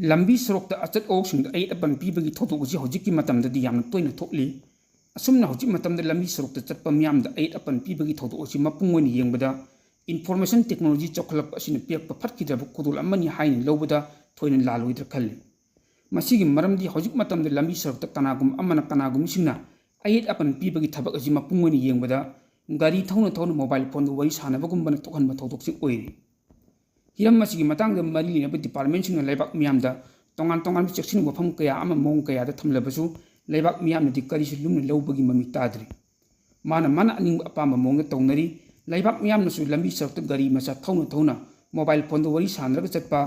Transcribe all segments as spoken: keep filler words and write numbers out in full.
ꯂꯝꯕꯤ ꯁꯣꯔꯣꯛꯇ ꯑꯆꯠ ꯑꯋꯣꯛꯁꯤꯡꯗ ꯑꯌꯦꯠ ꯑꯄꯟ ꯄꯤꯕꯒꯤ ꯊꯧꯗꯣꯛ ꯑꯁꯤ ꯍꯧꯖꯤꯛꯀꯤ ꯃꯇꯝꯗꯗꯤ ꯌꯥꯝꯅ ꯇꯣꯏꯅ ꯊꯣꯛꯂꯤ꯫ ꯑꯁꯨꯝꯅ ꯍꯧꯖꯤꯛ ꯃꯇꯝꯗ ꯂꯝꯕꯤ ꯁꯣꯔꯣꯛꯇ ꯆꯠꯄ ꯃꯤꯌꯥꯝꯗ ꯑꯌꯦꯠ ꯑꯄꯟ ꯄꯤꯕꯒꯤ ꯊꯧꯗꯣꯛ ꯑꯁꯤ ꯃꯄꯨꯡ ꯑꯣꯏꯅ ꯌꯦꯡꯕꯗ information technology ꯆꯥꯎꯈꯠꯂꯛꯄ ꯑꯁꯤꯅ ꯄꯤꯔꯛꯄ ꯐꯠꯈꯤꯗ꯭ꯔꯕ ꯈꯨꯗꯣꯜ ꯑꯃꯅꯤ ꯍꯥꯏꯅ ꯂꯧꯕꯗ ꯊꯣꯏꯅ ꯂꯥꯜꯂꯣꯏꯗ꯭ꯔꯥ ꯈꯜꯂꯤ꯫ ꯃꯁꯤꯒꯤ ꯃꯔꯝꯗꯤ ꯍꯧꯖꯤꯛ ꯃꯇꯝꯗ ꯂꯝꯕꯤ ꯁꯣꯔꯣꯛꯇ ꯀꯅꯥꯒꯨꯝꯕ ꯑꯃꯅ ꯀꯅꯥꯒꯨꯝꯕꯁꯤꯡꯅ ꯑꯌꯦꯠ ꯑꯄꯟ ꯄꯤꯕꯒꯤ ꯊꯕꯛ ꯑꯁꯤ ꯃꯄꯨꯡ ꯑꯣꯏꯅ ꯌꯦꯡꯕꯗ ꯒꯥꯔꯤ ꯊꯧꯅ ꯊꯧꯅ mobile phoneꯗ ꯋꯥꯔꯤ ꯁꯥꯟꯅꯕꯒꯨꯝꯕꯅ ꯊꯣꯛꯍꯟꯕ ꯊꯧꯗꯣꯛꯁꯤꯡ ꯑꯣꯏꯔꯤ꯫ ꯍꯤꯔꯝ ꯑꯁꯤꯒꯤ ꯃꯇꯥꯡꯗ ꯃꯔꯤ ꯂꯩꯅꯕ departmentꯁꯤꯡꯅ ꯂꯩꯕꯥꯛ ꯃꯤꯌꯥꯝꯗ ꯇꯣꯉꯥꯟ ꯇꯣꯉꯥꯟꯕ ꯆꯦꯛꯁꯤꯟ ꯋꯥꯐꯝ ꯀꯌꯥ ꯑꯃ ꯃꯑꯣꯡ ꯀꯌꯥꯗ ꯊꯝꯂꯕꯁꯨ ꯂꯩꯕꯥꯛ ꯃꯤꯌꯥꯝꯅꯗꯤ ꯀꯔꯤꯁꯨ ꯂꯨꯝꯅ ꯂꯧꯕꯒꯤ ꯃꯃꯤ ꯇꯥꯗ꯭ꯔꯤ꯫ ꯃꯥꯅ ꯃꯥꯅ ꯑꯅꯤꯡꯕ ꯑꯄꯥꯝꯕ ꯃꯑꯣꯡꯗ ꯇꯧꯅꯔꯤ꯫ ꯂꯩꯕꯥꯛ ꯃꯤꯌꯥꯝꯅꯁꯨ ꯂꯝꯕꯤ ꯁꯔꯛꯇ ꯒꯥꯔꯤ ꯃꯆꯥ ꯊꯧꯅ ꯊꯧꯅ mobile phoneꯗ ꯋꯥꯔꯤ ꯁꯥꯟꯅꯔꯒ ꯆꯠꯄ,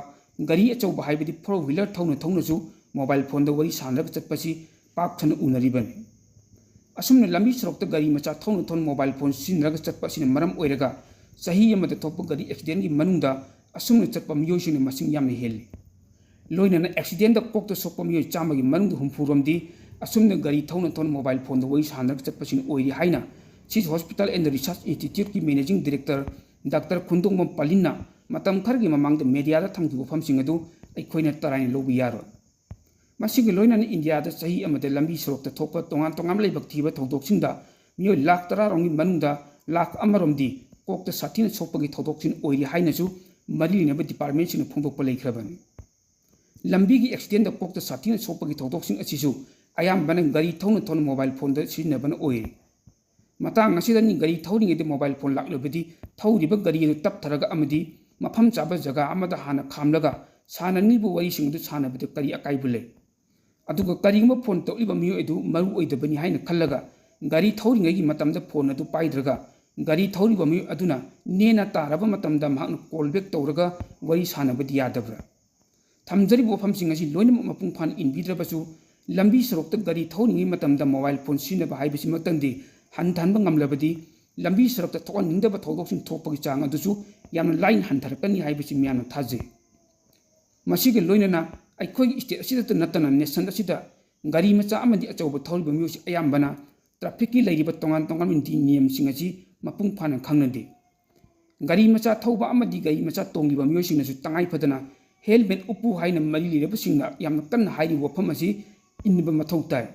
ꯒꯥꯔꯤ ꯑꯆꯧꯕ ꯍꯥꯏꯕꯗꯤ four wheeler ꯊꯧꯅ ꯊꯧꯅꯁꯨ mobile phoneꯗ ꯋꯥꯔꯤ ꯁꯥꯟꯅꯔꯒ ꯆꯠꯄꯁꯤ ꯄꯥꯛ ꯁꯟꯅ ꯎꯅꯔꯤꯕꯅꯤ꯫ ꯑꯁꯨꯝꯅ ꯂꯝꯕꯤ ꯁꯣꯔꯣꯛꯇ ꯒꯥꯔꯤ ꯃꯆꯥ ꯊꯧꯅ ꯊꯧꯅ mobile phone ꯁꯤꯖꯤꯟꯅꯔꯒ ꯆꯠꯄ ꯑꯁꯤꯅ ꯃꯔꯝ ꯑꯣꯏꯔꯒ ꯆꯍꯤ ꯑꯃꯗ ꯊꯣꯛꯄ ꯒꯥꯔꯤ accidentꯀꯤ ꯃꯅꯨꯡꯗ ꯑꯁꯨꯝꯅ ꯆꯠꯄ ꯃꯤꯑꯣꯏꯁꯤꯡꯅ ꯃꯁꯤꯡ ꯌꯥꯝꯅ ꯍꯦꯜꯂꯤ꯫ ꯂꯣꯏꯅꯅ accidentꯗ ꯀꯣꯛꯇ ꯁꯣꯛꯄ ꯃꯤꯑꯣꯏ ꯆꯥꯝꯃꯒꯤ ꯃꯅꯨꯡꯗ ꯍꯨꯝꯐꯨ ꯔꯣꯝꯗꯤ ꯑꯁꯨꯝꯅ ꯒꯥꯔꯤ ꯊꯧꯅ ꯊꯧꯅ mobile phoneꯗ ꯋꯥꯔꯤ ꯁꯥꯟꯅꯔꯒ ꯆꯠꯄꯁꯤꯅ ꯑꯣꯏꯔꯤ ꯍꯥꯏꯅ Swiss Hospital and Research Instituteꯀꯤ managing director Doctor ꯈꯨꯟꯗꯣꯡꯕꯝ ꯄꯥꯂꯤꯟꯅ ꯃꯇꯝ ꯈꯔꯒꯤ ꯃꯃꯥꯡꯗ mediaꯗ ꯊꯝꯈꯤꯕ ꯋꯥꯐꯝꯁꯤꯡ ꯑꯗꯨ ꯑꯩꯈꯣꯏꯅ ꯇꯔꯥꯏꯅ ꯂꯧꯕ ꯌꯥꯔꯣꯏ꯫ ꯃꯁꯤꯒ ꯂꯣꯏꯅꯅ ꯏꯟꯗꯤꯌꯥꯗ ꯆꯍꯤ ꯑꯃꯗ ꯂꯝꯕꯤ ꯁꯣꯔꯣꯛꯇ ꯊꯣꯛꯄ ꯇꯣꯉꯥꯟ ꯇꯣꯉꯥꯟꯕ ꯂꯥꯏꯕꯛ ꯊꯤꯕ ꯊꯧꯗꯣꯛꯁꯤꯡꯗ ꯃꯤꯑꯣꯏ ꯂꯥꯈ ꯇꯔꯥ ꯔꯣꯝꯒꯤ ꯃꯅꯨꯡꯗ ꯂꯥꯈ ꯑꯃ ꯔꯣꯝꯗꯤ ꯀꯣꯛꯇ ꯁꯥꯊꯤꯅ ꯁꯣꯛꯄꯒꯤ ꯊꯧꯗꯣꯛꯁꯤꯡ ꯑꯣꯏꯔꯤ ꯍꯥꯏꯅꯁꯨ ꯃꯔꯤ ꯂꯩꯅꯕ departmentꯁꯤꯡꯅ ꯐꯣꯡꯗꯣꯛꯄ ꯂꯩꯈ꯭ꯔꯕꯅꯤ꯫ ꯂꯝꯕꯤꯒꯤ accidentꯗ ꯀꯣꯛꯇ ꯁꯥꯊꯤꯅ ꯁꯣꯛꯄꯒꯤ ꯊꯧꯗꯣꯛꯁꯤꯡ ꯑꯁꯤꯁꯨ ꯑꯌꯥꯝꯕꯅ ꯒꯥꯔꯤ ꯊꯧꯅ ꯊꯧꯅ mobile phoneꯗ ꯁꯤꯖꯤꯟꯅꯕꯅ ꯑꯣꯏꯔꯤ꯫ ꯃꯇꯥꯡ ꯑꯁꯤꯗꯅꯤ ꯒꯥꯔꯤ ꯊꯧꯔꯤꯉꯩꯗ mobile phone ꯂꯥꯛꯂꯕꯗꯤ ꯊꯧꯔꯤꯕ ꯒꯥꯔꯤ ꯑꯗꯨ ꯇꯞꯊꯔꯒ ꯑꯃꯗꯤ ꯃꯐꯝ ꯆꯥꯕ ꯖꯒꯥ ꯑꯃꯗ ꯍꯥꯟꯅ ꯈꯥꯝꯂꯒ ꯁꯥꯟꯅꯅꯤꯡꯂꯤꯕ ꯋꯥꯔꯤꯁꯤꯡ ꯑꯗꯨ ꯁꯥꯟꯅꯕꯗ ꯀꯔꯤ ꯑꯀꯥꯏꯕ ꯂꯩ? ꯑꯗꯨꯒ ꯀꯔꯤꯒꯨꯝꯕ phone ꯇꯧꯂꯤꯕ ꯃꯤꯑꯣꯏ ꯑꯗꯨ ꯃꯔꯨ ꯑꯣꯏꯗꯕꯅꯤ ꯍꯥꯏꯅ ꯈꯜꯂꯒ ꯒꯥꯔꯤ ꯊꯧꯔꯤꯉꯩꯒꯤ ꯃꯇꯝꯗ phone ꯑꯗꯨ ꯄꯥꯏꯗ꯭ꯔꯒ ꯒꯥꯔꯤ ꯊꯧꯔꯤꯕ ꯃꯤꯑꯣꯏ ꯑꯗꯨꯅ ꯅꯦꯅ ꯇꯥꯔꯕ ꯃꯇꯝꯗ ꯃꯍꯥꯛꯅ call back ꯇꯧꯔꯒ ꯋꯥꯔꯤ ꯁꯥꯟꯅꯕꯗꯤ ꯌꯥꯗꯕ꯭ꯔꯥ? ꯊꯝꯖꯔꯤꯕ ꯋꯥꯐꯝꯁꯤꯡ ꯑꯁꯤ ꯂꯣꯏꯅꯃꯛ ꯃꯄꯨꯡ ꯐꯥꯅ ꯏꯟꯕꯤꯗ꯭ꯔꯕꯁꯨ, ꯂꯝꯕꯤ ꯁꯣꯔꯣꯛꯇ ꯒꯥꯔꯤ ꯊꯧꯔꯤꯉꯩ ꯃꯇꯝꯗ mobile phone ꯁꯤꯖꯤꯟꯅꯕ ꯍꯥꯏꯕꯁꯤꯃꯛꯇꯪꯗꯤ ꯍꯟꯊꯍꯟꯕ ꯉꯝꯂꯕꯗꯤ, ꯂꯝꯕꯤ ꯁꯣꯔꯣꯛꯇ ꯊꯣꯛꯍꯟꯅꯤꯡꯗꯕ ꯊꯧꯗꯣꯛꯁꯤꯡ ꯊꯣꯛꯄꯒꯤ ꯆꯥꯡ ꯑꯗꯨꯁꯨ ꯌꯥꯝꯅ ꯂꯥꯏꯅ ꯍꯟꯊꯔꯛꯀꯅꯤ ꯍꯥꯏꯕꯁꯤ ꯃꯤꯌꯥꯝꯅ ꯊꯥꯖꯩ꯫ ꯃꯁꯤꯒ ꯂꯣꯏꯅꯅ ꯑꯩꯈꯣꯏꯒꯤ state ꯑꯁꯤꯗꯇ ꯅꯠꯇꯅ nation ꯑꯁꯤꯗ ꯒꯥꯔꯤ ꯃꯆꯥ ꯑꯃꯗꯤ ꯑꯆꯧꯕ ꯊꯧꯔꯤꯕ ꯃꯤꯑꯣꯏꯁꯤꯡ ꯑꯌꯥꯝꯕꯅ trafficꯀꯤ ꯂꯩꯔꯤꯕ ꯇꯣꯉꯥꯟ ꯇꯣꯉꯥꯟꯕ ꯅꯤꯇꯤ ꯅꯤꯌꯝꯁꯤꯡ ꯑꯁꯤ ꯃꯄꯨꯡ ꯐꯥꯅ ꯈꯪꯅꯗꯦ꯫ ꯒꯥꯔꯤ ꯃꯆꯥ ꯊꯧꯕ ꯑꯃꯗꯤ ꯒꯥꯔꯤ ꯃꯆꯥ ꯇꯣꯡꯂꯤꯕ ꯃꯤꯑꯣꯏꯁꯤꯡꯅꯁꯨ ꯇꯉꯥꯏ ꯐꯗꯅ ꯍꯦꯜꯃꯦꯠ ꯎꯞꯄꯨ ꯍꯥꯏꯅ ꯃꯔꯤ ꯂꯩꯅꯕꯁꯤꯡꯅ ꯌꯥꯝꯅ ꯀꯟꯅ ꯍꯥꯏꯔꯤꯕ ꯋꯥꯐꯝ ꯑꯁꯤ ꯏꯟꯕ ꯃꯊꯧ ꯇꯥꯏ꯫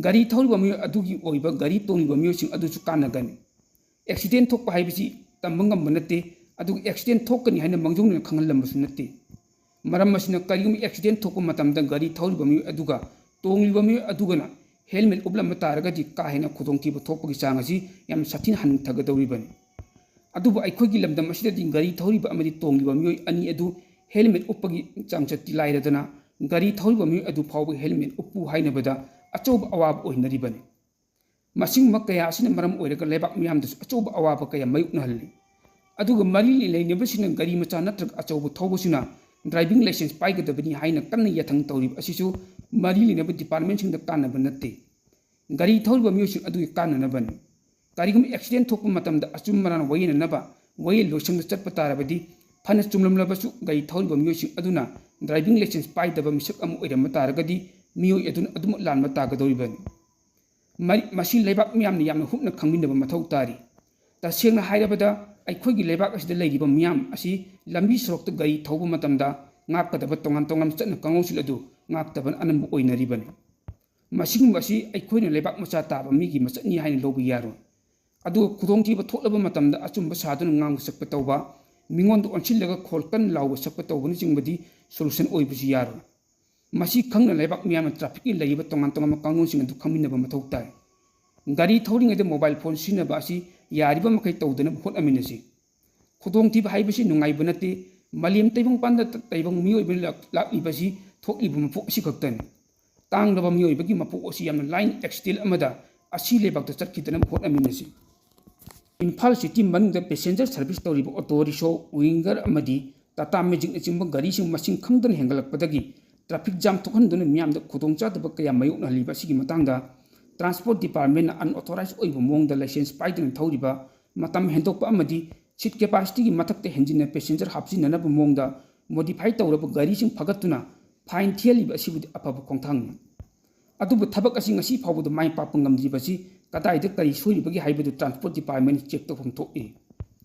ꯒꯥꯔꯤ ꯊꯧꯔꯤꯕ ꯃꯤꯑꯣꯏ ꯑꯗꯨꯒꯤ ꯑꯣꯏꯕ ꯒꯥꯔꯤ ꯇꯣꯡꯂꯤꯕ ꯃꯤꯑꯣꯏꯁꯤꯡ ꯑꯗꯨꯁꯨ ꯀꯥꯟꯅꯒꯅꯤ꯫ ꯑꯦꯛꯁꯤꯗꯦꯟ ꯊꯣꯛꯄ ꯍꯥꯏꯕꯁꯤ ꯇꯝꯕ ꯉꯝꯕ ꯅꯠꯇꯦ, ꯑꯗꯨꯒ ꯑꯦꯛꯁꯤꯗꯦꯟ ꯊꯣꯛꯀꯅꯤ ꯍꯥꯏꯅ ꯃꯥꯡꯖꯧꯅꯅ ꯈꯪꯍꯜꯂꯝꯕꯁꯨ ꯅꯠꯇꯦ꯫ ꯃꯔꯝ ꯑꯁꯤꯅ, ꯀꯔꯤꯒꯨꯝꯕ ꯑꯦꯛꯁꯤꯗꯦꯟ ꯊꯣꯛꯄ ꯃꯇꯝꯗ ꯒꯥꯔꯤ ꯊꯧꯔꯤꯕ ꯃꯤꯑꯣꯏ ꯑꯗꯨꯒ ꯇꯣꯡꯂꯤꯕ ꯃꯤꯑꯣꯏ ꯑꯗꯨꯒꯅ ꯍꯦꯜꯃꯦꯠ ꯎꯞꯂꯝꯕ ꯇꯥꯔꯒꯗꯤ, ꯀꯥ ꯍꯦꯟꯅ ꯈꯨꯗꯣꯡꯊꯤꯕ ꯊꯣꯛꯄꯒꯤ ꯆꯥꯡ ꯑꯁꯤ ꯌꯥꯝ ꯁꯥꯊꯤꯅ ꯍꯟꯊꯒꯗꯧꯔꯤꯕꯅꯤ꯫ ꯑꯗꯨꯕꯨ ꯑꯩꯈꯣꯏꯒꯤ ꯂꯝꯗꯝ ꯑꯁꯤꯗꯗꯤ ꯒꯥꯔꯤ ꯊꯧꯔꯤꯕ ꯑꯃꯗꯤ ꯇꯣꯡꯂꯤꯕ ꯃꯤꯑꯣꯏ ꯑꯅꯤ ꯑꯗꯨ ꯍꯦꯜꯃꯦꯠ ꯎꯞꯄꯒꯤ ꯆꯥꯡꯆꯠꯇꯤ ꯂꯥꯏꯔꯗꯅ, ꯒꯥꯔꯤ ꯊꯧꯔꯤꯕ ꯃꯤꯑꯣꯏ ꯑꯗꯨ ꯐꯥꯎꯕ ꯍꯦꯜꯃꯦꯠ ꯎꯞꯄꯨ ꯍꯥꯏꯅꯕꯗ ꯑꯆꯧꯕ ꯑꯋꯥꯕ ꯑꯣꯏꯅꯔꯤꯕꯅꯤ꯫ ꯃꯁꯤꯒꯨꯝꯕ ꯀꯌꯥ ꯑꯁꯤꯅ ꯃꯔꯝ ꯑꯣꯏꯔꯒ ꯂꯩꯕꯥꯛ ꯃꯤꯌꯥꯝꯗꯁꯨ ꯑꯆꯧꯕ ꯑꯋꯥꯕ ꯀꯌꯥ ꯃꯥꯌꯣꯛꯅꯍꯜꯂꯤ꯫ ꯑꯗꯨꯒ ꯃꯔꯤ ꯂꯩꯅꯕꯁꯤꯡꯅ ꯒꯥꯔꯤ ꯃꯆꯥ ꯅꯠꯇ꯭ꯔꯒ ꯑꯆꯧꯕ ꯊꯧꯕꯁꯤꯅ ꯗ꯭ꯔꯥꯏꯚꯤꯡ ꯂꯥꯏꯁꯦꯟꯁ ꯄꯥꯏꯒꯗꯕꯅꯤ ꯍꯥꯏꯅ ꯀꯟꯅ ꯌꯥꯊꯪ ꯇꯧꯔꯤꯕ ꯑꯁꯤꯁꯨ ꯃꯔꯤ ꯂꯩꯅꯕ ꯗꯤꯄꯥꯔꯠꯃꯦꯟꯁꯤꯡꯗ ꯀꯥꯟꯅꯕ ꯅꯠꯇꯦ꯫ ꯒꯥꯔꯤ ꯊꯧꯔꯤꯕ ꯃꯤꯑꯣꯏꯁꯤꯡ ꯑꯗꯨꯒꯤ ꯀꯥꯟꯅꯅꯕꯅꯤ꯫ ꯀꯔꯤꯒꯨꯝꯕ ꯑꯦꯛꯁꯤꯗꯦꯟ ꯊꯣꯛꯄ ꯃꯇꯝꯗ ꯑꯆꯨꯝ ꯑꯔꯥꯟ ꯋꯥꯌꯦꯟꯅꯅꯕ ꯋꯥꯌꯦꯜ ꯂꯣꯏꯁꯪꯗ ꯆꯠꯄ ꯇꯥꯔꯕꯗꯤ, ꯐꯅ ꯆꯨꯝꯂꯝꯂꯕꯁꯨ ꯒꯥꯔꯤ ꯊꯧꯔꯤꯕ ꯃꯤꯑꯣꯏꯁꯤꯡ ꯑꯗꯨꯅ ꯗ꯭ꯔꯥꯏꯚꯤꯡ ꯂꯥꯏꯁꯦꯟꯁ ꯄꯥꯏꯗꯕ ꯃꯤꯁꯛ ꯑꯃ ꯑꯣꯏꯔꯝꯕ ꯇꯥꯔꯒꯗꯤ, ꯃꯤꯑꯣꯏ ꯑꯗꯨꯅ ꯑꯗꯨꯃꯛ ꯂꯥꯟꯕ ꯇꯥꯒꯗꯧꯔꯤꯕꯅꯤ꯫ ꯃꯔꯤ-, ꯃꯁꯤ ꯂꯩꯕꯥꯛ ꯃꯤꯌꯥꯝꯅ ꯌꯥꯝꯅ ꯍꯨꯞꯅ ꯈꯪꯃꯤꯟꯅꯕ ꯃꯊꯧ ꯇꯥꯔꯤ꯫ ꯇꯁꯦꯡꯅ ꯍꯥꯏꯔꯕꯗ, ꯑꯩꯈꯣꯏꯒꯤ ꯂꯩꯕꯥꯛ ꯑꯁꯤꯗ ꯂꯩꯔꯤꯕ ꯃꯤꯌꯥꯝ ꯑꯁꯤ ꯂꯝꯕꯤ ꯁꯣꯔꯣꯛꯇ ꯒꯥꯔꯤ ꯊꯧꯕ ꯃꯇꯝꯗ ꯉꯥꯛꯀꯗꯕ ꯇꯣꯉꯥꯟ ꯇꯣꯉꯥꯟꯕ ꯆꯠꯅ ꯀꯥꯡꯂꯣꯟꯁꯤꯡ ꯑꯗꯨ ꯉꯥꯛꯇꯕꯅ ꯑꯅꯝꯕ ꯑꯣꯏꯅꯔꯤꯕꯅꯤ꯫ ꯃꯁꯤꯒꯨꯝꯕ ꯑꯁꯤ ꯑꯩꯈꯣꯏꯅ ꯂꯩꯕꯥꯛ ꯃꯆꯥ ꯇꯥꯕ ꯃꯤꯒꯤ ꯃꯆꯠꯅꯤ ꯍꯥꯏꯅ ꯂꯧꯕ ꯌꯥꯔꯣꯏ꯫ ꯑꯗꯨꯒ ꯈꯨꯗꯣꯡꯊꯤꯕ ꯊꯣꯛꯂꯕ ꯃꯇꯝꯗ ꯑꯆꯨꯝꯕ ꯁꯥꯗꯨꯅ ꯉꯥꯡꯕ ꯁꯛꯄ ꯇꯧꯕ, ꯃꯤꯉꯣꯟꯗ ꯑꯣꯟꯁꯤꯜꯂꯒ ꯈꯣꯜ ꯀꯟꯅ ꯂꯥꯎꯕ ꯁꯛꯄ ꯇꯧꯕꯅꯆꯤꯡꯕꯗꯤ solution ꯑꯣꯏꯕꯁꯨ ꯌꯥꯔꯣꯏ꯫ ꯃꯁꯤ ꯈꯪꯅ ꯂꯩꯕꯥꯛ ꯃꯤꯌꯥꯝꯅ trafficꯀꯤ ꯂꯩꯔꯤꯕ ꯇꯣꯉꯥꯟ ꯇꯣꯉꯥꯟꯕ ꯀꯥꯡꯂꯣꯟꯁꯤꯡ ꯑꯗꯨ ꯈꯪꯃꯤꯟꯅꯕ ꯃꯊꯧ ꯇꯥꯏ꯫ ꯒꯥꯔꯤ ꯊꯧꯔꯤꯉꯩꯗ mobile phone ꯁꯤꯖꯤꯟꯅꯕ ꯑꯁꯤ ꯌꯥꯔꯤꯕ ꯃꯈꯩ ꯇꯧꯗꯅꯕ ꯍꯣꯠꯅꯃꯤꯟꯅꯁꯤ꯫ ꯈꯨꯗꯣꯡꯊꯤꯕ ꯍꯥꯏꯕꯁꯤ ꯅꯨꯡꯉꯥꯏꯕ ꯅꯠꯇꯦ꯫ ꯃꯥꯂꯦꯝ ꯇꯩꯕꯪ ꯄꯥꯟꯗ ꯇꯩꯕꯪ ꯃꯤꯑꯣꯏꯕꯅ ꯂꯥꯛ-, ꯂꯥꯛꯂꯤꯕꯁꯤ ꯊꯣꯛꯂꯤꯕ ꯃꯄꯣꯛ ꯑꯁꯤꯈꯛꯇꯅꯤ꯫ ꯇꯥꯡꯂꯕ ꯃꯤꯑꯣꯏꯕꯒꯤ ꯃꯄꯣꯛ ꯑꯁꯤ ꯌꯥꯝꯅ ꯂꯥꯏꯅ accident ꯑꯃꯗ ꯑꯁꯤ ꯂꯩꯕꯥꯛꯇ ꯆꯠꯈꯤꯗꯅꯕ ꯍꯣꯠꯅꯃꯤꯟꯅꯁꯤ꯫ ꯏꯝꯐꯥꯜ city ꯃꯅꯨꯡꯗ passenger service ꯇꯧꯔꯤꯕ auto rickshaw, Winger ꯑꯃꯗꯤ Tata Magicꯅ ꯆꯤꯡꯕ ꯒꯥꯔꯤꯁꯤꯡ ꯃꯁꯤꯡ ꯈꯪꯗꯅ ꯍꯦꯟꯒꯠꯂꯛꯄꯗꯒꯤ traffic jam ꯊꯣꯛꯍꯟꯗꯨꯅ ꯃꯤꯌꯥꯝꯗ ꯈꯨꯗꯣꯡꯆꯥꯗꯕ ꯀꯌꯥ ꯃꯥꯌꯣꯛꯅꯍꯜꯂꯤꯕ ꯑꯁꯤꯒꯤ ꯃꯇꯥꯡꯗ Transport Departmentꯅ unauthorized ꯑꯣꯏꯕ ꯃꯑꯣꯡꯗ license ꯄꯥꯏꯗꯅ ꯊꯧꯔꯤꯕ, ꯃꯇꯝ ꯍꯦꯟꯗꯣꯛꯄ ꯑꯃꯗꯤ seat capacityꯒꯤ ꯃꯊꯛꯇ ꯍꯦꯟꯖꯤꯟꯅ passenger ꯍꯥꯞꯆꯤꯟꯅꯅꯕ ꯃꯑꯣꯡꯗ modify ꯇꯧꯔꯕ ꯒꯥꯔꯤꯁꯤꯡ ꯐꯒꯠꯇꯨꯅ fine ꯊꯤꯍꯜꯂꯤꯕ ꯑꯁꯤꯕꯨꯗꯤ ꯑꯐꯕ ꯈꯣꯡꯊꯥꯡꯅꯤ꯫ ꯑꯗꯨꯕꯨ ꯊꯕꯛ ꯑꯁꯤ ꯉꯁꯤ ꯐꯥꯎꯕꯗ ꯃꯥꯏ ꯄꯥꯛꯄ ꯉꯝꯗ꯭ꯔꯤꯕꯁꯤ ꯀꯗꯥꯏꯗ ꯀꯔꯤ ꯁꯣꯏꯔꯤꯕꯒꯦ ꯍꯥꯏꯕꯗꯨ Transport Department check ꯇꯧꯐꯝ ꯊꯣꯛꯏ꯫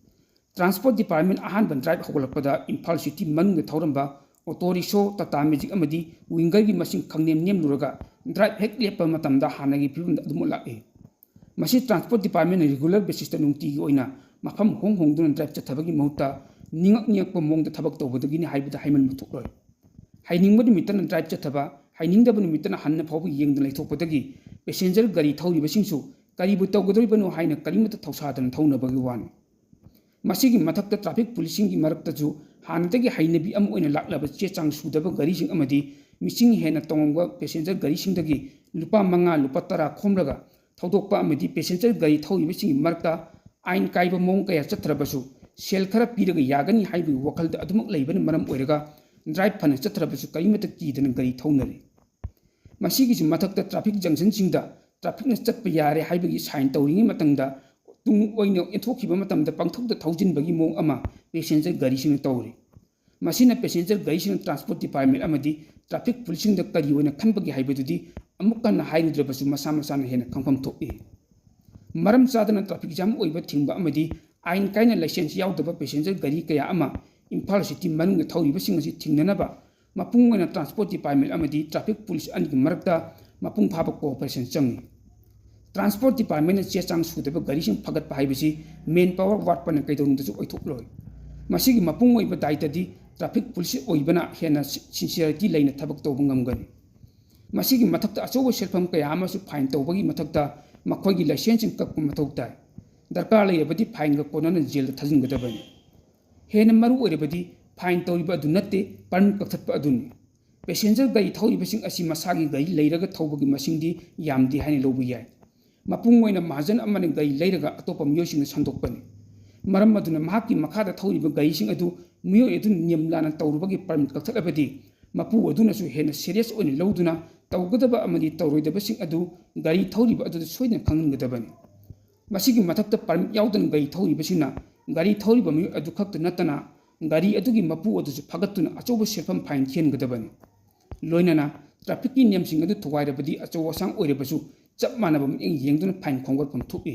Transport Department ꯑꯍꯥꯟꯕ ꯗ꯭ꯔꯥꯏꯚ ꯍꯧꯒꯠꯂꯛꯄꯗ ꯏꯝꯐꯥꯜ ꯁꯤꯇꯤ ꯃꯅꯨꯡꯗ ꯊꯧꯔꯝꯕ ꯑꯣꯇꯣ ꯔꯤꯛꯁꯣ, ꯇꯥꯇꯥ ꯃꯦꯖꯤꯛ ꯑꯃꯗꯤ ꯋꯤꯡꯒꯔꯒꯤ ꯃꯁꯤꯡ ꯈꯪꯅꯦꯝ ꯅꯦꯝꯂꯨꯔꯒ ꯗ꯭ꯔꯥꯏꯚ ꯍꯦꯛ ꯂꯦꯞꯄ ꯃꯇꯝꯗ ꯍꯥꯟꯅꯒꯤ ꯐꯤꯕꯝꯗ ꯑꯗꯨꯃꯛ ꯂꯥꯛꯏ꯫ ꯃꯁꯤ ꯇ꯭ꯔꯥꯟꯁꯄꯣꯔꯠ ꯗꯤꯄꯥꯔꯠꯃꯦꯟꯅ ꯔꯤꯒꯨꯂꯔ ꯕꯦꯁꯤꯁꯇ ꯅꯨꯡꯇꯤꯒꯤ ꯑꯣꯏꯅ ꯃꯐꯝ ꯍꯣꯡ ꯍꯣꯡꯗꯨꯅ ꯗ꯭ꯔꯥꯏꯚ ꯆꯠꯊꯕꯒꯤ ꯃꯍꯨꯠꯇ ꯅꯤꯡꯉꯛ ꯅꯤꯡꯉꯛꯄ ꯃꯑꯣꯡꯗ ꯊꯕꯛ ꯇꯧꯕꯗꯒꯤꯅꯤ ꯍꯥꯏꯕꯗ ꯍꯥꯏꯃꯟꯕ ꯊꯣꯛꯂꯣꯏ꯫ ꯍꯩꯅꯤꯡꯕ ꯅꯨꯃꯤꯠꯇꯅ ꯗ꯭ꯔꯥꯏꯚ ꯆꯠꯊꯕ, ꯍꯩꯅꯤꯡꯗꯕ ꯅꯨꯃꯤꯠꯇꯅ ꯍꯟꯅ ꯐꯥꯎꯕ ꯌꯦꯡꯗꯅ ꯂꯩꯊꯣꯛꯄꯗꯒꯤ ꯄꯦꯁꯦꯟꯖꯔ ꯒꯥꯔꯤ ꯊꯧꯔꯤꯕꯁꯤꯡꯁꯨ ꯀꯔꯤꯕꯨ ꯇꯧꯒꯗꯧꯔꯤꯕꯅꯣ ꯍꯥꯏꯅ ꯀꯔꯤꯃꯠꯇ ꯊꯧꯁꯥꯗꯅ ꯊꯧꯅꯕꯒꯤ ꯋꯥꯅꯤ꯫ ꯃꯁꯤꯒꯤ ꯃꯊꯛꯇ ꯇ꯭ꯔꯥꯐꯤꯛ ꯄꯨꯂꯤꯁꯁꯤꯡꯒꯤ ꯃꯔꯛꯇꯁꯨ ꯍꯥꯟꯅꯗꯒꯤ ꯍꯩꯅꯕꯤ ꯑꯃ ꯑꯣꯏꯅ ꯂꯥꯛꯂꯕ ꯆꯦ ꯆꯥꯡ ꯁꯨꯗꯕ ꯒꯥꯔꯤꯁꯤꯡ ꯑꯃꯗꯤ ꯃꯤꯁꯤꯡ ꯍꯦꯟꯅ ꯇꯣꯡꯕ ꯄꯦꯁꯦꯟꯖꯔ ꯒꯥꯔꯤꯁꯤꯡꯗꯒꯤ ꯂꯨꯄꯥ ꯃꯉꯥ, ꯂꯨꯄꯥ ꯇꯔꯥ ꯈꯣꯝꯂꯒ ꯊꯧꯗꯣꯛꯄ ꯑꯃꯗꯤ ꯄꯦꯁꯦꯟꯖꯔ ꯒꯥꯔꯤ ꯊꯧꯔꯤꯕꯁꯤꯡꯒꯤ ꯃꯔꯛꯇ ꯑꯥꯏꯟ ꯀꯥꯏꯕ ꯃꯑꯣꯡ ꯀꯌꯥ ꯆꯠꯇ꯭ꯔꯕꯁꯨ ꯁꯦꯜ ꯈꯔ ꯄꯤꯔꯒ ꯌꯥꯒꯅꯤ ꯍꯥꯏꯕꯒꯤ ꯋꯥꯈꯜꯗ ꯑꯗꯨꯃꯛ ꯂꯩꯕꯅ ꯃꯔꯝ ꯑꯣꯏꯔꯒ ꯗ꯭ꯔꯥꯏꯚ ꯐꯅ ꯆꯠꯇ꯭ꯔꯕꯁꯨ ꯀꯔꯤꯃꯠꯇ ꯀꯤꯗꯅ ꯒꯥꯔꯤ ꯊꯧꯅꯔꯤ꯫ ꯃꯁꯤꯒꯤꯁꯨ ꯃꯊꯛꯇ ꯇ꯭ꯔꯥꯐꯤꯛ ꯖꯪꯁꯟꯁꯤꯡꯗ ꯇ꯭ꯔꯥꯐꯤꯛꯅ ꯆꯠꯄ ꯌꯥꯔꯦ ꯍꯥꯏꯕꯒꯤ ꯁꯥꯏꯟ ꯇꯧꯔꯤꯉꯩ ꯃꯇꯝꯗ ꯇꯨꯡ ꯑꯣꯏꯅ ꯏꯟꯊꯣꯛꯈꯤꯕ ꯃꯇꯝꯗ ꯄꯪꯊꯧꯗ ꯊꯧꯖꯤꯟꯕꯒꯤ ꯃꯑꯣꯡ ꯑꯃ ꯄꯦꯁꯦꯟꯖꯔ ꯒꯥꯔꯤꯁꯤꯡꯅ ꯇꯧꯔꯤ꯫ ꯃꯁꯤꯅ ꯄꯦꯁꯦꯟꯖꯔ ꯒꯥꯔꯤꯁꯤꯡꯅ ꯇ꯭ꯔꯥꯟꯁꯄꯣꯔꯠ ꯗꯤꯄꯥꯔꯠꯃꯦꯟ ꯑꯃꯗꯤ ꯇ꯭ꯔꯥꯐꯤꯛ ꯄꯨꯂꯤꯁꯁꯤꯡꯗ ꯀꯔꯤ ꯑꯣꯏꯅ ꯈꯟꯕꯒꯦ ꯍꯥꯏꯕꯗꯨꯗꯤ ꯑꯃꯨꯛ ꯍꯟꯅ ꯍꯥꯏꯔꯨꯗ꯭ꯔꯕꯁꯨ ꯃꯁꯥ ꯃꯁꯥꯅ ꯍꯦꯟꯅ ꯈꯪꯐꯝ ꯊꯣꯛꯏ꯫ ꯃꯔꯝ ꯆꯥꯗꯅ ꯇ꯭ꯔꯥꯐꯤꯛ ꯖꯥꯝ ꯑꯣꯏꯕ ꯊꯤꯡꯕ ꯑꯃꯗꯤ ꯑꯥꯏꯟ ꯀꯥꯏꯅ ꯂꯥꯏꯁꯦꯟꯁ ꯌꯥꯎꯗꯕ ꯄꯦꯁꯦꯟꯖꯔ ꯒꯥꯔꯤ ꯀꯌꯥ ꯑꯃ ꯏꯝꯐꯥꯜ ꯁꯤꯇꯤ ꯃꯅꯨꯡꯗ ꯊꯧꯔꯤꯕꯁꯤꯡ ꯑꯁꯤ ꯊꯤꯡꯅꯅꯕ ꯃꯄꯨꯡ ꯑꯣꯏꯅ ꯇ꯭ꯔꯥꯟꯁꯄꯣꯔꯠ ꯗꯤꯄꯥꯔꯠꯃꯦꯟ ꯑꯃꯗꯤ ꯇ꯭ꯔꯥꯐꯤꯛ ꯄꯨꯂꯤꯁ ꯑꯅꯤꯒꯤ ꯃꯔꯛꯇ ꯃꯄꯨꯡ ꯐꯥꯕ ꯀꯣꯑꯣꯄꯔꯦꯁꯟ ꯆꯪꯏ꯫ ꯇ꯭ꯔꯥꯟꯁꯄꯣꯔꯠ ꯗꯤꯄꯥꯔꯠꯃꯦꯟꯅ ꯆꯦ ꯆꯥꯡ ꯁꯨꯗꯕ ꯒꯥꯔꯤꯁꯤꯡ ꯐꯒꯠꯄ ꯍꯥꯏꯕꯁꯤ ꯃꯦꯟ ꯄꯥꯋꯔ ꯋꯥꯠꯄꯅ ꯀꯩꯗꯧꯅꯨꯡꯗꯁꯨ ꯑꯣꯏꯊꯣꯛꯂꯣꯏ꯫ ꯃꯁꯤꯒꯤ ꯃꯄꯨꯡ ꯑꯣꯏꯕ ꯗꯥꯏꯇꯗꯤ ꯇ꯭ꯔꯥꯐꯤꯛ ꯄꯨꯂꯤꯁ ꯑꯣꯏꯕꯅ ꯍꯦꯟꯅ ꯁꯤ-, ꯁꯤꯟꯁꯤꯌꯔꯤꯇꯤ ꯂꯩꯅ ꯊꯕꯛ ꯇꯧꯕ ꯉꯝꯒꯅꯤ꯫ ꯃꯁꯤꯒꯤ ꯃꯊꯛꯇ ꯑꯆꯧꯕ ꯁꯦꯜꯐꯝ ꯀꯌꯥ ꯑꯃꯁꯨ ꯐꯥꯏꯟ ꯇꯧꯕꯒꯤ ꯃꯊꯛꯇ ꯃꯈꯣꯏꯒꯤ ꯂꯥꯏꯁꯦꯟꯁꯁꯤꯡ ꯀꯛꯄ ꯃꯊꯧ ꯇꯥꯏ꯫ ꯗꯔꯀꯥꯔ ꯂꯩꯔꯕꯗꯤ ꯐꯥꯏꯟꯒ ꯀꯣꯟꯅꯅ ꯖꯦꯜꯗ ꯊꯥꯖꯤꯟꯒꯗꯕꯅꯤ꯫ ꯍꯦꯟꯅ ꯃꯔꯨ ꯑꯣꯏꯔꯕꯗꯤ ꯐꯥꯏꯟ ꯇꯧꯔꯤꯕ ꯑꯗꯨ ꯅꯠꯇꯦ, ꯄꯔꯃꯤꯠ ꯀꯛꯊꯠꯄ ꯑꯗꯨꯅꯤ꯫ ꯄꯦꯁꯦꯟꯖꯔ ꯒꯥꯔꯤ ꯊꯧꯔꯤꯕꯁꯤꯡ ꯑꯁꯤ ꯃꯁꯥꯒꯤ ꯒꯥꯔꯤ ꯂꯩꯔꯒ ꯊꯧꯕꯒꯤ ꯃꯁꯤꯡꯗꯤ ꯌꯥꯝꯗꯦ ꯍꯥꯏꯅ ꯂꯧꯕ ꯌꯥꯏ꯫ ꯃꯄꯨꯡ ꯑꯣꯏꯅ ꯃꯍꯥꯖꯟ ꯑꯃꯅ ꯒꯥꯔꯤ ꯂꯩꯔꯒ ꯑꯇꯣꯞꯄ ꯃꯤꯑꯣꯏꯁꯤꯡꯗ ꯁꯟꯗꯣꯛꯄꯅꯤ꯫ ꯃꯔꯝ ꯑꯗꯨꯅ ꯃꯍꯥꯛꯀꯤ ꯃꯈꯥꯗ ꯊꯧꯔꯤꯕ ꯒꯥꯔꯤꯁꯤꯡ ꯑꯗꯨ ꯃꯤꯑꯣꯏ ꯑꯗꯨꯅ ꯅꯤꯌꯝ ꯂꯥꯟꯅ ꯇꯧꯔꯨꯕꯒꯤ ꯄꯔꯃꯤꯠ ꯀꯛꯊꯠꯂꯕꯗꯤ ꯃꯄꯨ ꯑꯗꯨꯅꯁꯨ ꯍꯦꯟꯅ ꯁꯦꯔꯤꯌꯁ ꯑꯣꯏꯅ ꯂꯧꯗꯨꯅ ꯇꯧꯒꯗꯕ ꯑꯃꯗꯤ ꯇꯧꯔꯣꯏꯗꯕꯁꯤꯡ ꯑꯗꯨ ꯒꯥꯔꯤ ꯊꯧꯔꯤꯕ ꯑꯗꯨꯗ ꯁꯣꯏꯗꯅ ꯈꯪꯍꯟꯒꯗꯕꯅꯤ꯫ ꯃꯁꯤꯒꯤ ꯃꯊꯛꯇ ꯄꯔꯃꯤꯠ ꯌꯥꯎꯗꯅ ꯒꯥꯔꯤ ꯊꯧꯔꯤꯕꯁꯤꯡꯅ ꯒꯥꯔꯤ ꯊꯧꯔꯤꯕ ꯃꯤꯑꯣꯏ ꯑꯗꯨ ꯈꯛꯇ ꯅꯠꯇꯅ ꯒꯥꯔꯤ ꯑꯗꯨꯒꯤ ꯃꯄꯨ ꯑꯗꯨꯁꯨ ꯐꯒꯠꯇꯨꯅ ꯑꯆꯧꯕ ꯁꯦꯟꯐꯝ ꯐꯥꯏꯟ ꯊꯤꯍꯟꯒꯗꯕꯅꯤ꯫ ꯂꯣꯏꯅꯅ ꯇ꯭ꯔꯥꯐꯤꯛꯀꯤ ꯅꯤꯌꯝꯁꯤꯡ ꯑꯗꯨ ꯊꯨꯒꯥꯏꯔꯕꯗꯤ ꯑꯆꯧ ꯑꯁꯥꯡ ꯑꯣꯏꯔꯕꯁꯨ ꯆꯞ ꯃꯥꯟꯅꯕ ꯃꯤꯠꯌꯦꯡ ꯌꯦꯡꯗꯨꯅ ꯐꯥꯏꯟ ꯈꯣꯝꯒꯠꯐꯝ ꯊꯣꯛꯏ꯫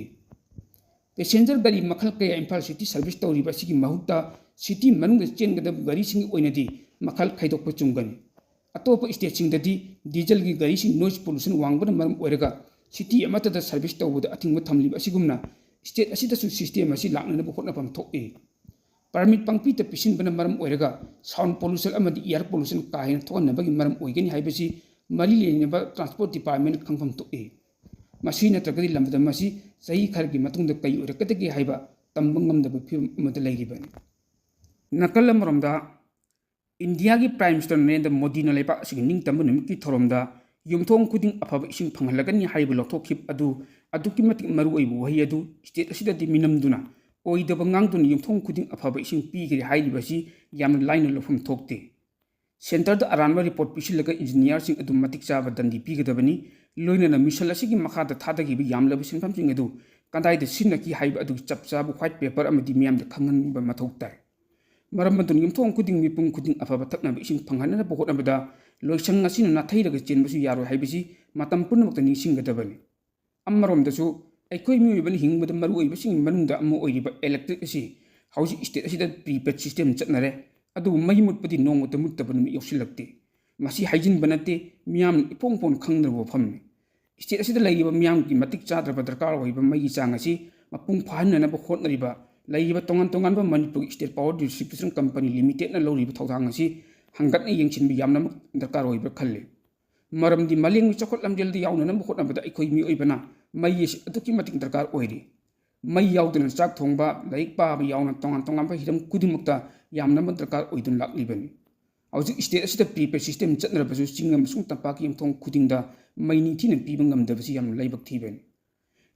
ꯄꯦꯁꯦꯟꯖꯔ ꯒꯥꯔꯤ ꯃꯈꯜ ꯀꯌꯥ ꯏꯝꯐꯥꯜ ꯁꯤꯇꯤ ꯁꯔꯚꯤꯁ ꯇꯧꯔꯤꯕ ꯑꯁꯤꯒꯤ ꯃꯍꯨꯠꯇ ꯁꯤꯇꯤ ꯃꯅꯨꯡꯗ ꯆꯦꯟꯒꯗꯕ ꯒꯥꯔꯤꯁꯤꯡꯒꯤ ꯑꯣꯏꯅꯗꯤ ꯃꯈꯜ ꯈꯥꯏꯗꯣꯛꯄ ꯆꯨꯝꯒꯅꯤ꯫ ꯑꯇꯣꯞꯄ ꯁ꯭ꯇꯦꯠꯁꯤꯡꯗꯗꯤ ꯗꯤꯖꯜꯒꯤ ꯒꯥꯔꯤꯁꯤꯡ ꯅꯣꯏꯁ ꯄꯣꯂꯨꯁꯟ ꯋꯥꯡꯕꯅ ꯃꯔꯝ ꯑꯣꯏꯔꯒ ꯁꯤꯇꯤ ꯑꯃꯠꯇꯗ ꯁꯔꯚꯤꯁ ꯇꯧꯕꯗ ꯑꯊꯤꯡꯕ ꯊꯝꯂꯤꯕ ꯑꯁꯤꯒꯨꯝꯅ ꯁ꯭ꯇꯦꯠ ꯑꯁꯤꯗꯁꯨ ꯁꯤꯁꯇꯦꯝ ꯑꯁꯤ ꯂꯥꯛꯅꯅꯕ ꯍꯣꯠꯅꯐꯝ ꯊꯣꯛꯏ꯫ ꯄꯔꯃꯤꯠ ꯄꯪꯄꯤꯗ ꯄꯤꯁꯤꯟꯕꯅ ꯃꯔꯝ ꯑꯣꯏꯔꯒ ꯁꯥꯎꯟ ꯄꯣꯂꯨꯁꯟ ꯑꯃꯗꯤ ꯏꯌꯥꯔ ꯄꯣꯂꯨꯁꯟ ꯀꯥ ꯍꯦꯟꯅ ꯊꯣꯛꯍꯟꯅꯕꯒꯤ ꯃꯔꯝ ꯑꯣꯏꯒꯅꯤ ꯍꯥꯏꯕꯁꯤ ꯃꯔꯤ ꯂꯩꯅꯕ ꯇ꯭ꯔꯥꯟꯁꯄꯣꯔꯠ ꯗꯤꯄꯥꯔꯠꯃꯦꯟꯅ ꯈꯪꯐꯝ ꯊꯣꯛꯏ꯫ ꯃꯁꯤ ꯅꯠꯇ꯭ꯔꯒꯗꯤ ꯂꯝꯗꯝ ꯑꯁꯤ ꯆꯍꯤ ꯈꯔꯒꯤ ꯃꯇꯨꯡꯗ ꯀꯔꯤ ꯑꯣꯏꯔꯛꯀꯗꯒꯦ ꯍꯥꯏꯕ ꯇꯝꯕ ꯉꯝꯗꯕ ꯐꯤꯕꯝ ꯑꯃꯗ ꯂꯩꯔꯤꯕꯅꯤ꯫ ꯅꯥꯀꯜ ꯑꯃꯔꯣꯝꯗ, ꯏꯟꯗꯤꯌꯥꯒꯤ ꯄ꯭ꯔꯥꯏꯝ ꯃꯤꯅꯤꯁꯇꯔ ꯅꯔꯦꯟꯗ꯭ꯔ ꯃꯣꯗꯤꯅ ꯂꯩꯕꯥꯛ ꯑꯁꯤꯒꯤ ꯅꯤꯡꯇꯝꯕ ꯅꯨꯃꯤꯠꯀꯤ ꯊꯧꯔꯝꯗ ꯌꯨꯝꯊꯣꯡ ꯈꯨꯗꯤꯡ ꯑꯐꯕ ꯏꯁꯤꯡ ꯐꯪꯍꯜꯂꯒꯅꯤ ꯍꯥꯏꯕ ꯂꯧꯊꯣꯛꯈꯤꯕ ꯑꯗꯨ ꯑꯗꯨꯛꯀꯤ ꯃꯇꯤꯛ ꯃꯔꯨꯑꯣꯏꯕ ꯋꯥꯍꯩ ꯑꯗꯨ ꯁ꯭ꯇꯦꯠ ꯑꯁꯤꯗꯗꯤ ꯃꯤꯅꯝꯗꯨꯅ ꯑꯣꯏꯗꯕ ꯉꯥꯡꯗꯨꯅ ꯌꯨꯝꯊꯣꯡ ꯈꯨꯗꯤꯡ ꯑꯐꯕ ꯏꯁꯤꯡ ꯄꯤꯈ꯭ꯔꯦ ꯍꯥꯏꯔꯤꯕ ꯑꯁꯤ ꯌꯥꯝꯅ ꯂꯥꯏꯅ ꯂꯧꯐꯝ ꯊꯣꯛꯇꯦ꯫ ꯁꯦꯟꯇꯔꯗ ꯑꯔꯥꯟꯕ ꯔꯤꯄꯣꯔꯠ ꯄꯤꯁꯤꯜꯂꯒ ꯏꯟꯖꯤꯅꯤꯌꯥꯔꯁꯤꯡ ꯑꯗꯨ ꯃꯇꯤꯛ ꯆꯥꯕ ꯗꯟꯗꯤ ꯄꯤꯒꯗꯕꯅꯤ꯫ ꯂꯣꯏꯅꯅ ꯃꯤꯁꯟ ꯑꯁꯤꯒꯤ ꯃꯈꯥꯗ ꯊꯥꯗꯈꯤꯕ ꯌꯥꯝꯂꯕ ꯁꯦꯟꯐꯝꯁꯤꯡ ꯑꯗꯨ ꯀꯗꯥꯏꯗ ꯁꯤꯖꯤꯟꯅꯈꯤ ꯍꯥꯏꯕ ꯑꯗꯨꯒꯤ ꯆꯞ ꯆꯥꯕ ꯋꯥꯏꯠ ꯄꯦꯄꯔ ꯑꯃꯗꯤ ꯃꯤꯌꯥꯝꯗ ꯈꯪꯍꯟꯕ ꯃꯊꯧ ꯇꯥꯏ꯫ ꯃꯔꯝ ꯑꯗꯨꯅ ꯌꯨꯝꯊꯣꯡ ꯈꯨꯗꯤꯡ, ꯃꯤꯄꯨꯝ ꯈꯨꯗꯤꯡ ꯑꯐꯕ ꯊꯛꯅꯕ ꯏꯁꯤꯡ ꯐꯪꯍꯟꯅꯕ ꯍꯣꯠꯅꯕꯗ ꯂꯣꯏꯁꯪ ꯑꯁꯤꯅ ꯅꯥꯊꯩꯔꯒ ꯆꯦꯟꯕꯁꯨ ꯌꯥꯔꯣꯏ ꯍꯥꯏꯕꯁꯤ ꯃꯇꯝ ꯄꯨꯝꯅꯃꯛꯇ ꯅꯤꯡꯁꯤꯡꯒꯗꯕꯅꯤ꯫ ꯑꯃꯔꯣꯝꯗꯁꯨ, ꯑꯩꯈꯣꯏ ꯃꯤꯑꯣꯏꯕꯅ ꯍꯤꯡꯕꯗ ꯃꯔꯨꯑꯣꯏꯕꯁꯤꯡꯒꯤ ꯃꯅꯨꯡꯗ ꯑꯃ ꯑꯣꯏꯔꯤꯕ ꯏꯂꯦꯛꯇ꯭ꯔꯤꯛ ꯑꯁꯤ ꯍꯧꯖꯤꯛ ꯁ꯭ꯇꯦꯠ ꯑꯁꯤꯗ ꯄ꯭ꯔꯤꯄꯦꯗ ꯁꯤꯁꯇꯦꯝ ꯆꯠꯅꯔꯦ꯫ ꯑꯗꯨꯕꯨ ꯃꯩ ꯃꯨꯠꯄꯗꯤ ꯅꯣꯡꯃꯇ ꯃꯨꯠꯇꯕ ꯅꯨꯃꯤꯠ ꯌꯧꯁꯤꯜꯂꯛꯇꯦ꯫ ꯃꯁꯤ ꯍꯥꯏꯖꯤꯟꯕ ꯅꯠꯇꯦ, ꯃꯤꯌꯥꯝꯅ ꯏꯐꯣꯡ ꯐꯣꯡꯅ ꯈꯪꯗ꯭ꯔꯕ ꯋꯥꯐꯝꯅꯤ꯫ ꯁ꯭ꯇꯦꯠ ꯑꯁꯤꯗ ꯂꯩꯔꯤꯕ ꯃꯤꯌꯥꯝꯒꯤ ꯃꯇꯤꯛ ꯆꯥꯗ꯭ꯔꯕ ꯗꯔꯀꯥꯔ ꯑꯣꯏꯕ ꯃꯩꯒꯤ ꯆꯥꯡ ꯑꯁꯤ ꯃꯄꯨꯡ ꯐꯥꯍꯟꯅꯅꯕ ꯍꯣꯠꯅꯔꯤꯕ ꯂꯩꯔꯤꯕ ꯇꯣꯉꯥꯟ ꯇꯣꯉꯥꯟꯕ ꯃꯅꯤꯄꯨꯔꯒꯤ ꯁ꯭ꯇꯦꯠ ꯄꯥꯋꯔ ꯗꯤꯁꯇ꯭ꯔꯤꯕ꯭ꯌꯨꯁꯟ ꯀꯝꯄꯅꯤ ꯂꯤꯃꯤꯇꯦꯗꯅ ꯂꯧꯔꯤꯕ ꯊꯧꯗꯥꯡ ꯑꯁꯤ ꯍꯪꯒꯠꯅ ꯌꯦꯡꯁꯤꯟꯕ ꯌꯥꯝꯅꯃꯛ ꯗꯔꯀꯥꯔ ꯑꯣꯏꯕ꯭ꯔꯥ ꯈꯜꯂꯤ꯫ ꯃꯔꯝꯗꯤ ꯃꯥꯂꯦꯝꯒꯤ ꯆꯥꯎꯈꯠ ꯂꯝꯖꯦꯜꯗ ꯌꯥꯎꯅꯅꯕ ꯍꯣꯠꯅꯕꯗ ꯑꯩꯈꯣꯏ ꯃꯤꯑꯣꯏꯕꯅ ꯃꯩ ꯑꯁꯤ ꯑꯗꯨꯛꯀꯤ ꯃꯇꯤꯛ ꯗꯔꯀꯥꯔ ꯑꯣꯏꯔꯤ꯫ ꯃꯩ ꯌꯥꯎꯗꯅ ꯆꯥꯛ ꯊꯣꯡꯕ, ꯂꯥꯏꯔꯤꯛ ꯄꯥꯕ ꯌꯥꯎꯅ ꯇꯣꯉꯥꯟ ꯇꯣꯉꯥꯟꯕ ꯍꯤꯔꯝ ꯈꯨꯗꯤꯡꯃꯛꯇ ꯌꯥꯝꯅꯃꯛ ꯗꯔꯀꯥꯔ ꯑꯣꯏꯗꯨꯅ ꯂꯥꯛꯂꯤꯕꯅꯤ꯫ ꯍꯧꯖꯤꯛ ꯁ꯭ꯇꯦꯠ ꯑꯁꯤꯗ ꯄ꯭ꯔꯤꯄꯦꯗ ꯁꯤꯁꯇꯦꯝ ꯆꯠꯅꯔꯕꯁꯨ ꯆꯤꯡ ꯑꯃꯁꯨꯡ ꯇꯝꯄꯥꯛꯀꯤ ꯌꯨꯝꯊꯣꯡ ꯈꯨꯗꯤꯡꯗ ꯃꯩ ꯅꯤꯡꯊꯤꯅ ꯄꯤꯕ ꯉꯝꯗꯕꯁꯤ ꯌꯥꯝꯅ ꯂꯥꯏꯕꯛ ꯊꯤꯕꯅꯤ꯫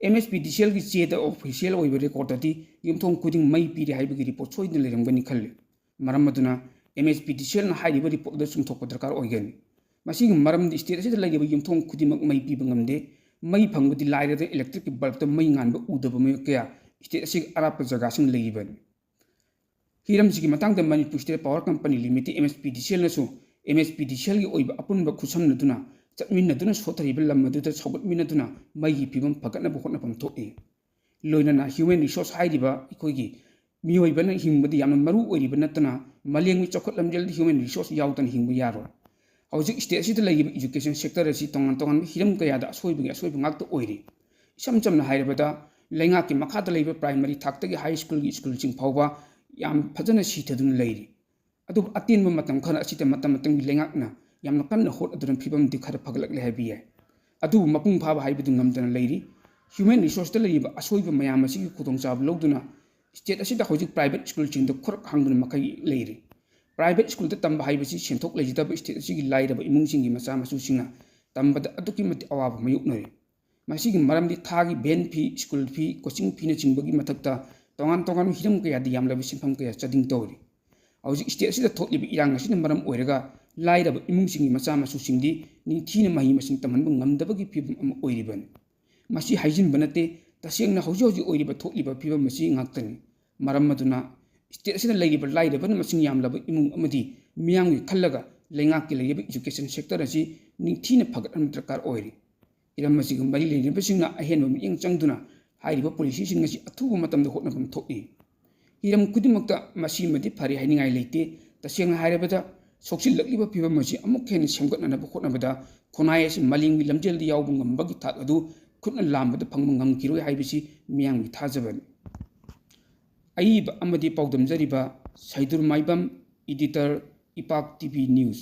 ꯑꯦꯝ ꯑꯦꯁ ꯄꯤ ꯗꯤ ꯁꯤ ꯑꯦꯜꯒꯤ ꯆꯦꯗ ꯑꯣꯐꯤꯁꯤꯌꯦꯜ ꯑꯣꯏꯕ ꯔꯦꯀꯣꯔꯗꯇꯗꯤ ꯌꯨꯝꯊꯣꯡ ꯈꯨꯗꯤꯡ ꯃꯩ ꯄꯤꯔꯦ ꯍꯥꯏꯕꯒꯤ ꯔꯤꯄꯣꯔꯠ ꯁꯣꯏꯗꯅ ꯂꯩꯔꯝꯒꯅꯤ ꯈꯜꯂꯤ꯫ ꯃꯔꯝ ꯑꯗꯨꯅ ꯑꯦꯝ ꯑꯦꯁ ꯄꯤ ꯗꯤ ꯁꯤ ꯑꯦꯜꯅ ꯍꯥꯏꯔꯤꯕ ꯔꯤꯄꯣꯔꯠ ꯑꯗꯨ ꯆꯨꯝꯊꯣꯛꯄ ꯗꯔꯀꯥꯔ ꯑꯣꯏꯒꯅꯤ꯫ ꯃꯁꯤꯒꯤ ꯃꯔꯝꯗꯤ ꯁ꯭ꯇꯦꯠ ꯑꯁꯤꯗ ꯂꯩꯔꯤꯕ ꯌꯨꯝꯊꯣꯡ ꯈꯨꯗꯤꯡꯃꯛ ꯃꯩ ꯄꯤꯕ ꯉꯝꯗꯦ꯫ ꯃꯩ ꯐꯪꯕꯗꯤ ꯂꯥꯏꯔꯗꯅ ꯏꯂꯦꯛꯇ꯭ꯔꯤꯛꯀꯤ ꯕꯜꯕꯇ ꯃꯩ ꯉꯥꯟꯕ ꯎꯗꯕ ꯃꯤꯑꯣꯏ ꯀꯌꯥ ꯁ꯭ꯇꯦꯠ ꯑꯁꯤꯒꯤ ꯑꯔꯥꯞꯄ ꯖꯒꯥꯁꯤꯡ ꯂꯩꯔꯤꯕꯅꯤ꯫ ꯍꯤꯔꯝꯁꯤꯒꯤ ꯃꯇꯥꯡꯗ Manipur state power company limited, M S P D C ꯑꯦꯜꯅꯁꯨ ꯑꯦꯝ ꯑꯦꯁ ꯄꯤ ꯗꯤ ꯁꯤ ꯑꯦꯜꯒꯤ ꯑꯣꯏꯕ ꯑꯄꯨꯟꯕ ꯈꯨꯠꯁꯝꯅꯗꯨꯅ ꯆꯠꯃꯤꯟꯅꯗꯨꯅ ꯁꯣꯠꯊꯔꯤꯕ ꯂꯝ ꯑꯗꯨꯗ ꯁꯧꯒꯠꯃꯤꯟꯅꯗꯨꯅ ꯃꯩꯒꯤ ꯐꯤꯕꯝ ꯐꯒꯠꯅꯕ ꯍꯣꯠꯅꯐꯝ ꯊꯣꯛꯏ꯫ ꯂꯣꯏꯅꯅ human resource ꯍꯥꯏꯔꯤꯕ ꯑꯩꯈꯣꯏꯒꯤ ꯃꯤꯑꯣꯏꯕꯅ ꯍꯤꯡꯕꯗ ꯌꯥꯝꯅ ꯃꯔꯨ ꯑꯣꯏꯔꯤꯕ ꯅꯠꯇꯅ, ꯃꯥꯂꯦꯝꯒꯤ ꯆꯥꯎꯈꯠ ꯂꯝꯖꯦꯜꯗ human resource ꯌꯥꯎꯗꯅ ꯍꯤꯡꯕ ꯌꯥꯔꯣꯏ꯫ ꯍꯧꯖꯤꯛ state ꯑꯁꯤꯗ ꯂꯩꯔꯤꯕ education sector ꯑꯁꯤ ꯇꯣꯉꯥꯟ ꯇꯣꯉꯥꯟꯕ ꯍꯤꯔꯝ ꯀꯌꯥꯗ ꯑꯁꯣꯏꯕꯒꯤ ꯑꯁꯣꯏꯕ ꯉꯥꯛꯇ ꯑꯣꯏꯔꯤ꯫ ꯏꯁꯝ ꯆꯝꯅ ꯍꯥꯏꯔꯕꯗ, ꯂꯩꯉꯥꯛꯀꯤ ꯃꯈꯥꯗ ꯂꯩꯕ primary ꯊꯥꯛꯇꯒꯤ high schoolꯒꯤ schoolꯁꯤꯡ ꯐꯥꯎꯕ ꯌꯥꯝ ꯐꯖꯅ ꯁꯤꯊꯗꯨꯅ ꯂꯩꯔꯤ꯫ ꯑꯗꯨꯕꯨ ꯑꯇꯦꯟꯕ ꯃꯇꯝ ꯈꯔ ꯑꯁꯤꯗ ꯃꯇꯝ ꯃꯇꯝꯒꯤ ꯂꯩꯉꯥꯛꯅ ꯌꯥꯝꯅ ꯀꯟꯅ ꯍꯣꯠꯅꯗꯨꯅ ꯐꯤꯕꯝꯗꯤ ꯈꯔ ꯐꯒꯠꯂꯛꯂꯦ ꯍꯥꯏꯕ ꯌꯥꯏ꯫ ꯑꯗꯨꯕꯨ ꯃꯄꯨꯡ ꯐꯥꯕ ꯍꯥꯏꯕꯗꯨ ꯉꯝꯗꯅ ꯂꯩꯔꯤ꯫ Human resourceꯇ ꯂꯩꯔꯤꯕ ꯑꯁꯣꯏꯕ ꯃꯌꯥꯝ ꯑꯁꯤꯒꯤ ꯈꯨꯗꯣꯡꯆꯥꯕ ꯂꯧꯗꯨꯅ state ꯑꯁꯤꯗ ꯍꯧꯖꯤꯛ private schoolꯁꯤꯡꯗ ꯈꯨꯔꯛ ꯍꯥꯡꯗꯨꯅ ꯃꯈꯩ ꯂꯩꯔꯤ꯫ Private schoolꯗ ꯇꯝꯕ ꯍꯥꯏꯕꯁꯤ ꯁꯦꯟꯊꯣꯛ ꯂꯩꯖꯗꯕ state ꯑꯁꯤꯒꯤ ꯂꯥꯏꯔꯕ ꯏꯃꯨꯡꯁꯤꯡꯒꯤ ꯃꯆꯥ ꯃꯁꯨꯁꯤꯡꯅ ꯇꯝꯕꯗ ꯑꯗꯨꯛꯀꯤ ꯃꯇꯤꯛ ꯑꯋꯥꯕ ꯃꯥꯌꯣꯛꯅꯔꯤ꯫ ꯃꯁꯤꯒꯤ ꯃꯔꯝꯗꯤ ꯊꯥꯒꯤ van fee, school fee, coaching feeꯅꯆꯤꯡꯕꯒꯤ ꯃꯊꯛꯇ ꯇꯣꯉꯥꯟ ꯇꯣꯉꯥꯟꯕ ꯍꯤꯔꯝ ꯀꯌꯥꯗ ꯌꯥꯝꯂꯕ ꯁꯦꯟꯐꯝ ꯀꯌꯥ ꯆꯥꯗꯤꯡ ꯇꯧꯔꯤ꯫ ꯍꯧꯖꯤꯛ state ꯑꯁꯤꯗ ꯊꯣꯛꯂꯤꯕ ꯏꯔꯥꯡ ꯑꯁꯤꯅ ꯃꯔꯝ ꯑꯣꯏꯔꯒ ꯂꯥꯏꯔꯕ ꯏꯃꯨꯡꯁꯤꯡꯒꯤ ꯃꯆꯥ ꯃꯁꯨꯁꯤꯡꯗꯤ ꯅꯤꯡꯊꯤꯅ ꯃꯍꯩ ꯃꯁꯤꯡ ꯇꯝꯍꯟꯕ ꯉꯝꯗꯕꯒꯤ ꯐꯤꯕꯝ ꯑꯃ ꯑꯣꯏꯔꯤꯕꯅꯤ꯫ ꯃꯁꯤ ꯍꯥꯏꯖꯤꯟꯕ ꯅꯠꯇꯦ, ꯇꯁꯦꯡꯅ ꯍꯧꯖꯤꯛ ꯍꯧꯖꯤꯛ ꯑꯣꯏꯔꯤꯕ ꯊꯣꯛꯂꯤꯕ ꯐꯤꯕꯝ ꯑꯁꯤ ꯉꯥꯛꯇꯅꯤ꯫ ꯃꯔꯝ ꯑꯗꯨꯅ state ꯑꯁꯤꯗ ꯂꯩꯔꯤꯕ ꯂꯥꯏꯔꯕꯅ ꯃꯁꯤꯡ ꯌꯥꯝꯂꯕ ꯏꯃꯨꯡ ꯑꯃꯗꯤ ꯃꯤꯌꯥꯝꯒꯤ ꯈꯜꯂꯒ ꯂꯩꯉꯥꯛꯀꯤ ꯂꯩꯔꯤꯕ education sector ꯑꯁꯤ ꯅꯤꯡꯊꯤꯅ ꯐꯒꯠꯍꯟꯕ ꯗꯔꯀꯥꯔ ꯑꯣꯏꯔꯤ꯫ ꯍꯤꯔꯝ ꯑꯁꯤꯒ ꯃꯔꯤ ꯂꯩꯅꯕꯁꯤꯡꯅ ꯑꯍꯦꯟꯕ ꯃꯤꯠꯌꯦꯡ ꯆꯪꯗꯨꯅ ꯍꯥꯏꯔꯤꯕ policyꯁꯤꯡ ꯑꯁꯤ ꯑꯊꯨꯕ ꯃꯇꯝꯗ ꯍꯣꯠꯅꯐꯝ ꯊꯣꯛꯏ꯫ ꯍꯤꯔꯝ ꯈꯨꯗꯤꯡꯃꯛꯇ ꯃꯁꯤꯃꯗꯤ ꯐꯔꯦ ꯍꯥꯏꯅꯤꯡꯉꯥꯏ ꯂꯩꯇꯦ꯫ ꯇꯁꯦꯡꯅ ꯍꯥꯏꯔꯕꯗ, ꯁꯣꯛꯆꯤꯜꯂꯛꯂꯤꯕ ꯐꯤꯕꯝ ꯑꯁꯤ ꯑꯃꯨꯛ ꯍꯦꯟꯅ ꯁꯦꯝꯒꯠꯅꯅꯕ ꯍꯣꯠꯅꯕꯗ ꯈꯨꯟꯅꯥꯏ ꯑꯁꯤ ꯃꯥꯂꯦꯝꯒꯤ ꯂꯝꯖꯦꯜꯗ ꯌꯥꯎꯕ ꯉꯝꯕꯒꯤ ꯊꯥꯛ ꯑꯗꯨ ꯈꯨꯠꯅ ꯂꯥꯝꯕꯗ ꯐꯪꯕ ꯉꯝꯈꯤꯔꯣꯏ ꯍꯥꯏꯕꯁꯤ ꯃꯤꯌꯥꯝꯒꯤ ꯊꯥꯖꯕꯅꯤ꯫ ꯑꯏꯕ ꯑꯃꯗꯤ ꯄꯥꯎꯗꯝꯖꯔꯤꯕ ꯁꯩꯗꯨꯔ ꯃꯥꯏꯕꯝ, editor, ꯏꯄꯥꯛ TV News꯫